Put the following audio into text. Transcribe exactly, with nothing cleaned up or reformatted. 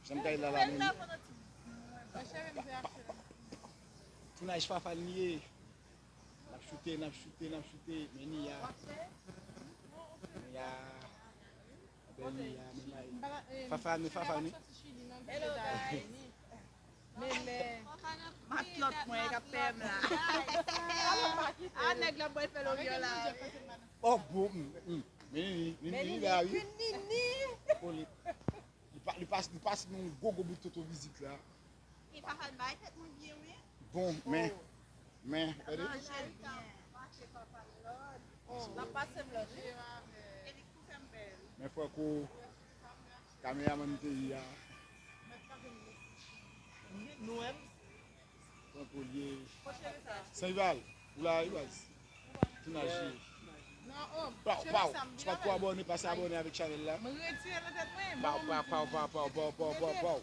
Jan m kay la la menm. Tounaj Fafane li ye. N ap choute, n ap choute, n ap choute. Men Nia. Nia. Bèl Nia, men la. Fafane, Fafane. Hello, guys. Men men. Matlòt mwen k ap peye m la. A nèg la boy fè lòvyò la. Oh, bon. Men Nini, Nini la, wi. Nini. Li pa, li pas, li pas yon gwo gwo bout toto vizit la. E Fafane bay tèt mwen byen, wi. Bon, men, men, gade. L ap pase m lòt, wi. E li k tou fè m bèl. Men Franco, kameramann peyi a. Nou menm. Franco li ye. Sanrival, ou la wi baz. Tounaj li ye. Paw, paw, si w pa t ko abòne, pase abòne avèk chanèl la. Mwen retire nan tèt mwen. Paw, paw, paw, paw, paw, paw, paw, paw, paw.